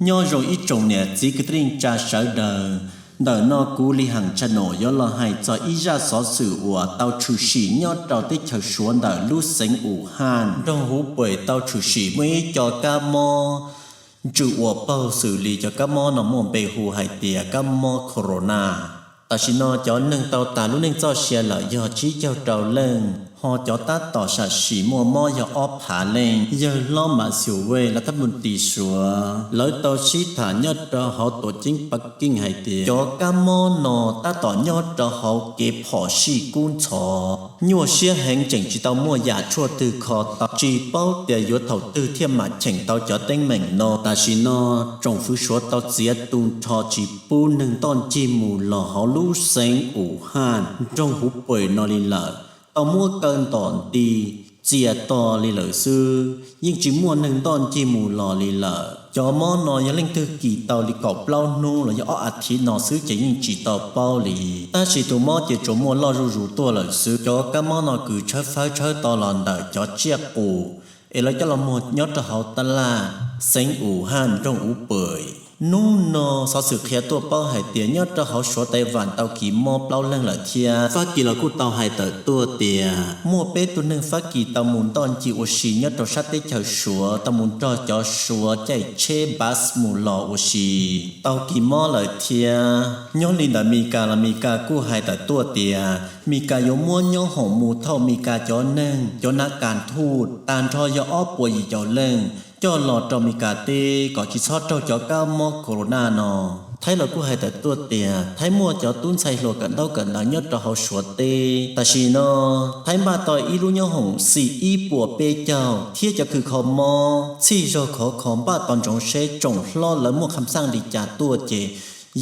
Nyob zoo ib tsoom niam txiv kwv tij neej tsa sawv daws, ntawm no kuv Li Ham Channel yuav los hais txog ib zaj xov xwm uas tau tshwm sim nyob rau teb chaws Suav ntawm lub xeev Wuhan nroog Hubei tau tshwm sim muaj ib co kab mob ntsws ua paug xws li cov kab mob no muaj npe hu hais tias kab mob corona. Tam sim no cov neeg tau tas lub neej txoj sia lawm yog tsib caug rau leej, ho cov tab tom sam sim muaj mob yog ob phav leej. Yawg hlob Mas Xyuv Vaj Lav Thab Mus Tis Suav lawv tau sib tham nyob rau hauv tuam ceeb Pas Keej hais tias cov kab mob no tab tom nyob rau hauv kev phom sij kub ntxhov, nyuaj siab heev, tseem tsis tau muaj yam tshuaj twg kho tau, tsis paub tias yuav thaum twg thiaj mam cheem tau cov teeb meem no. Tam sim no tsoom fwv Suav tau txiav tu nrho tsis pub neeg ntoj ncig mus los hauv lub xeev Wuhan nroog Hubei no li lawm. Tau muab kaw ntom nti txias to li lawm xwb, yeej tsis muaj neeg ntoj ncig mus los li lawm. Cov mob no yog leej twg kis tau li kaum plaub hnub los yog ob as thiv no xwb ces yeej tsis tau paub li. Tab sis tus mob ces tsuas muaj loj zuj zus tuaj lawm xwb. Cov kab mob no kws tshawb fawb tshawb to los ntawm cov tsiaj qus es lawv coj los muag nyob rau hauv tab laj xeev Wuhan nroog Hubei. Hnub no xov xwm qhia tuaj paub hais tias nyob rau hauv Suav Taiv Vam tau kis mob plaub leeg lawm thiab. Fab Kis los kuj tau hais tawm tuaj tias muaj peb tug neeg Fab Kis tau mus ntoj ncig ua si nyob rau sab teb chaws Suav, tau mus nrog cov Suav caij tsheb bus mus los ua si, tau kis mob lawm thiab. Nyob li ntawm Mis Kas los Mis Kas kuj hais tawm tuaj tias Mis Kas yuav muab nyob hoom mus thauj Mis Kas cov neeg, cov nav kas thuj tag nrho yog ob puas yim caum leej coj los rau Mis Kas teb kom tsis txhob raug cov kab mob corona no. Thaib los kuj hais tawm tuaj tias Thaib muaj cov tub ntxhais hluas kawm ntaub kawm ntawv nyob rau hauv Suav teb. Tam sim no Thaib npaj tau ib lub nyob hoom xim ib puas peb caug thiab cov kws kho mob txhij zog khov kho npaj tos ntsoov seb tsoom hlob lawv muaj kham xaj li cas tuaj ces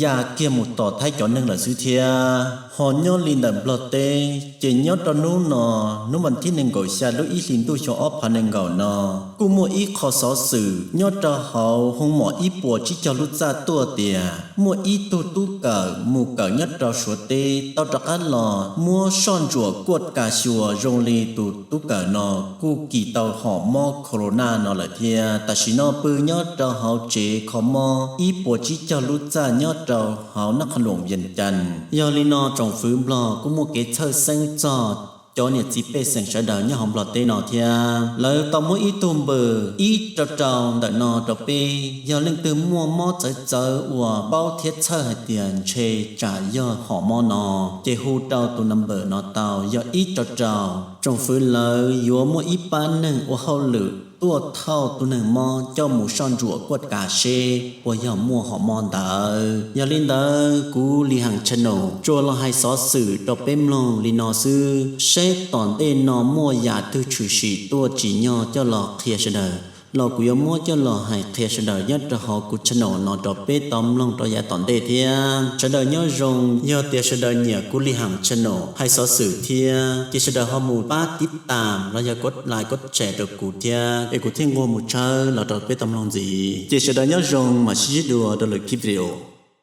ya kiag mus tos Thaib cov neeg lawm xwb thiab. Ho nyob li ntawm Nplog teb ces nyob rau hnub no, hnub vas thib nees nkaum xya lub ib hlis ntuj xyoo ob phav nees nkaum no kuj muaj ib qho xov xwm nyob rau hauv hoo mom ib puas tsib caug lub txaj tuaj tias muaj ib tug tub kawm mus kawm nyob rau Suav teb tau rov qab los muab soj ntsuam kuaj kas xyuas zoo li tus tub kawm no kuj kis tau hom mob corona no lawm thiab. Tam sim no pw nyob rau hauv tsev kho mob ib puas tsib caug lub txaj nyob rau hauv nab qha loos Vias Cas. Yog li no tsoom fwv Nplog kuj muaj kev txhawj xeeb txog cov niam txiv pej xeem sawv daws nyob hauv Nplog teb no thiab. Lawv tau muab ib tug npawb ib rau rau ntawm no rau peb, yog leej twg muaj mob txawv txawv uas paub thiab txhawj hais tias ntshe tsam yog hom mob no ces hu rau tus number no tau yog ib rau rau. Tsoom fwv lawv yuav muaj ib pab neeg ua hauj lwm tuaj thauj tus neeg mob coj mus soj ntsuam kuaj kas seb puas yog muaj hom mob ntawd. Yog li ntawd kuv Li Ham Channel tsuas los hais xov xwm rau peb mloog li no xwb, seb tom ntej no muaj yam twg tshwm sim tuaj tsim nyog coj los qhia sawv daws los kuv yuav muab coj los hais qhia sawv daws nyob rau hauv kuv channel no rau peb tau mloog rau yav tom ntej thiab. Sawv daws nyob zoo, yog tias sawv daws nyiam kuv Li Ham Channel hais xov xwm thiab ces sawv daws ho mus pab tiv tam los yog kov like kov share rau kuv thiab es kuv thiaj nquag mus tshawb los rau peb tau mloog ntxiv. Ces sawv daws nyob zoo, mam sib ntsib dua rau lwm kib video.